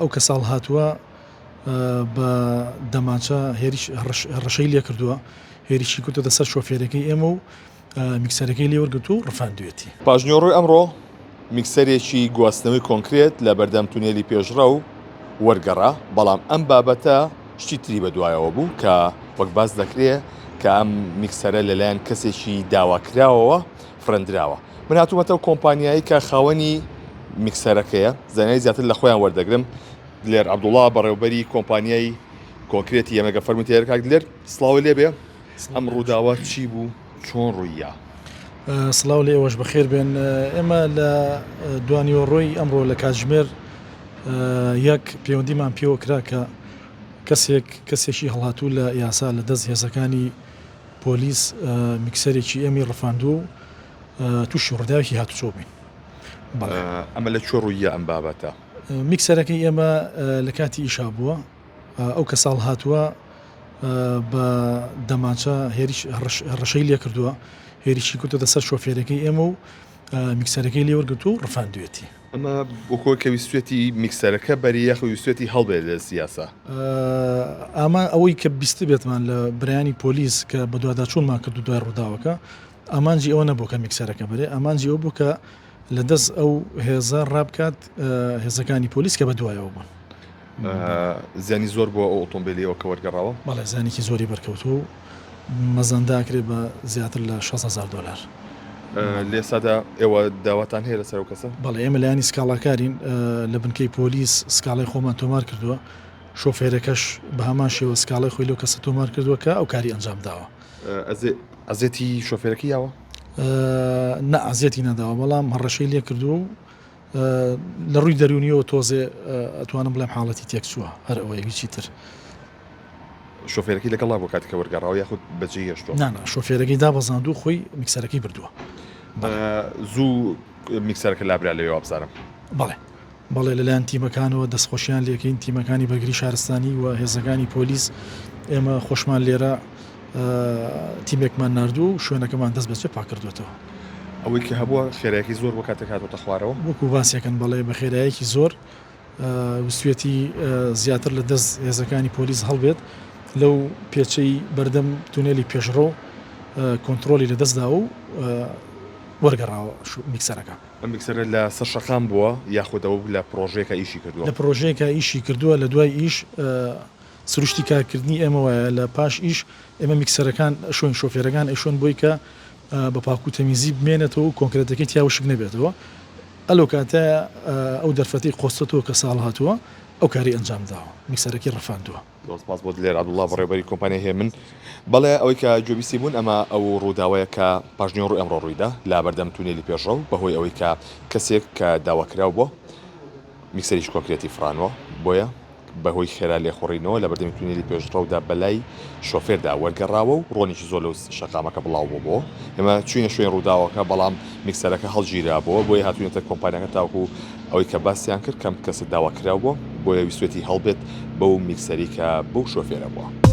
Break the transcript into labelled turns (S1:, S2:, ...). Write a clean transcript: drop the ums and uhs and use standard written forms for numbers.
S1: ئەو کەسە هەڵهاتووە بە دەمانچە هێریش هەڕەشەی لێکردووە، هێریشی کردۆتە سەر شۆفێرەکەی ئێمە و میکسەرەکەی لێ وەرگرتووە و ڕفاندوویەتی.
S2: پاشنیوەڕۆی ئەمڕۆ میکسەرێکی گواستنەوەی کۆنکرێت لە بەردەم تونێلی پێشڕەو وەرگەڕا، بەڵام ئەم بابەتە شتی تری بەدوایەوە بوو کە وەک باس دەکرێ کە ئەم میکسەرە لەلایەن کەسێکی داواکراوەوە فڕێندراوە. من هاتوومەتە ئەو کۆمپانیایەی کە خاوەنی میکسەرەکەیە، زانیاری زیاتر لە خۆیان وەردەگرم. دلێر عەبدوڵا بەڕێوبەری کۆمپانیای کۆنکرێتی یەمەگە فەرمووی تێر کاک دلێر سڵاو لێ بێ ئەم ڕووداوە چی بوو چۆن ڕووییا؟
S1: سڵاو لە ئێوەش بەخێر بێن ئێمە لە دوانیوەڕۆی ئەمڕۆ لە کاتژمێر یەک پەیوەندیمان پێوە کرا کە کەسێک کەسێکی هەڵاتوو لە یاسا لە دەست هێزەکانی پۆلیس میکسەرێکی ئێمەی ڕفاندووە و تووشی ڕووداوێکی هاتوچۆ بووین.
S2: بەڵێ. ئەمە لە کوێ ڕووییا ئەم بابەتە؟
S1: میکسەرەکەی ئێمە لە کاتی ئیشا بووە، ئەو کەسە هەڵهاتووە بە دەمانچە هێریش هەڕەشەی لێکردووە، هێریشی کردۆتە سەر شۆفێرەکەی ئێمە و میکسەرەکەی لێ وەرگرتووە و ڕفاندوویەتی.
S2: ئەمە وەکۆ کە ویستوێتی میکسەرەکە بەری یاخود ویستوێتی هەڵبێت لە سیاسە؟
S1: ئاما ئەوەی کە بیستبێتمان لە برایانی پۆلیس کە بەدواداچوونمان کرد و دوای ڕووداوەکە ئامانجی ئەوە نەبوو کە میکسەرەکە بەرێ، ئامانجی ئەوە بوو کە لە دەست ئەو هێزە ڕابکات هێزەکانی پۆلیس کە بەدوایەوە بوون.
S2: زیانی زۆر بووە ئەو ئۆتۆمبێلەوە کە وەرگەڕاوە؟
S1: بەڵێ زیانێکی زۆری بەرکەوتووە و مەزەندە ئەکرێت بە زیاتر لە 6 هەزار دۆلار.
S2: لە ئێستادا ئێوە داواتان هەیە لەسەر ئەو کەسە؟
S1: بەڵێ ئێمە لایەنی سکاڵاکارین لە بنکەی پۆلیس سکاڵای خۆمان تۆمار کردووە، شۆفێرەکەش بە هەمان شێوە سکاڵای خۆی لەو کەسە تۆمار کردووە کە ئەو کاری ئەنجام داوە.
S2: ئەزێتی شۆفێرەکەی یاوە؟
S1: نا ئەزیەتی نەداوە بەڵام هەڕەشەی لێ کردووە و لە ڕووی دەروونیەوە تۆزێ ئەتوانم بڵێم حاڵەتی تێکچووە هەر ئەوەیە هیچی تر.
S2: شۆفێرەکەی لەگەڵا بووە کاتێک کە وەرگەڕاوە یاخود بەجێی هێشتووە؟
S1: نا نا شۆفێرەکەی دابەزاندوو خۆی میکسەرەکەی بردووە.
S2: زوو میکسەرەکە لابرا لەوێ وابزانم.
S1: بەڵێ بەڵێ لەلایەن تیمەکانەوە دەستخۆشیان لێکەین، تیمەکانی بەرگری شارستانی و هێزەکانی پۆلیس، ئێمە خۆشمان لێرە تیمێکمان ناردووە و شوێنەکەمان دەست بەجێ پاککردووەتەوە.
S2: ئەوەی کە هەبووە خێرایەکی زۆر بووە کاتێک هاتووەتە خوارەوە؟
S1: وەکو باسیەکەن بەڵێ بە خێرایەکی زۆر ویستویەتی زیاتر لە دەست هێزەکانی پۆلیس هەڵبێت، لەو پێچەی بەردەم تونێلی پێشڕەو کۆنترۆڵی لەدەستداوە و وەرگەڕاوە میکسەرەکە.
S2: ئەم میکسەرە لە سەر شەقام بووە یاخود ئەوە لە پرۆژەیەکا ئیشی کردووە؟
S1: لە پرۆژەیەکا ئیشی کردووە لە دوای ئیش سروشتی کارکردنی ئێمە وایە لە پاش ئیش ئێمە میکسەرەکان ئەشۆین شۆفێرەکان ئەیشۆن بۆی کە بە پاک و تەمیزی بمێنێتەوە و کۆنکرێتەکەی تیا وشک نەبێتەوە ئەلەو کاتە ئەو دەرفەتەی قۆستەتەوە کە ساڵ هاتووە ئەو کاری ئەنجام داوە میکسەرەکەی ڕفاندووە.
S2: زۆر سپاس بۆ دلێر عەبدوڵا بەڕێوەبەری کۆمپانیای هێمن. بەڵێ ئەوەی کە گوێبیستی بوون ئەمە ئەو ڕووداوەیە کە پاشنیوەڕۆی ئەمڕۆ ڕوویدا لە بەردەم تونێلی پێشڕەو بەهۆی ئەوەی کە کەسێک کە داواکراو بووە میکسەریی کۆنکرێتی فڕانووە بۆیە بەهۆی خێرا لێخوڕینەوە لە بەردەمی تونێلی پێشڕەودا بەلای شۆفێردا وەرگەڕاوە و ڕۆنێکی زۆر لەو شەقامەکە بڵاو بووبووە. ئێمە چووینە شوێنی ڕووداوەکە بەڵام میکسەرەکە هەڵگیرابووە بۆیە هاتووینەتە کۆمپانیاکە تاوەکو ئەوەی کە باسیان کرد کەم کەسە داواکراو بووە بۆیە ویستوێتی هەڵبێت بەو میکسەری کە بەو شۆفێرە بووە.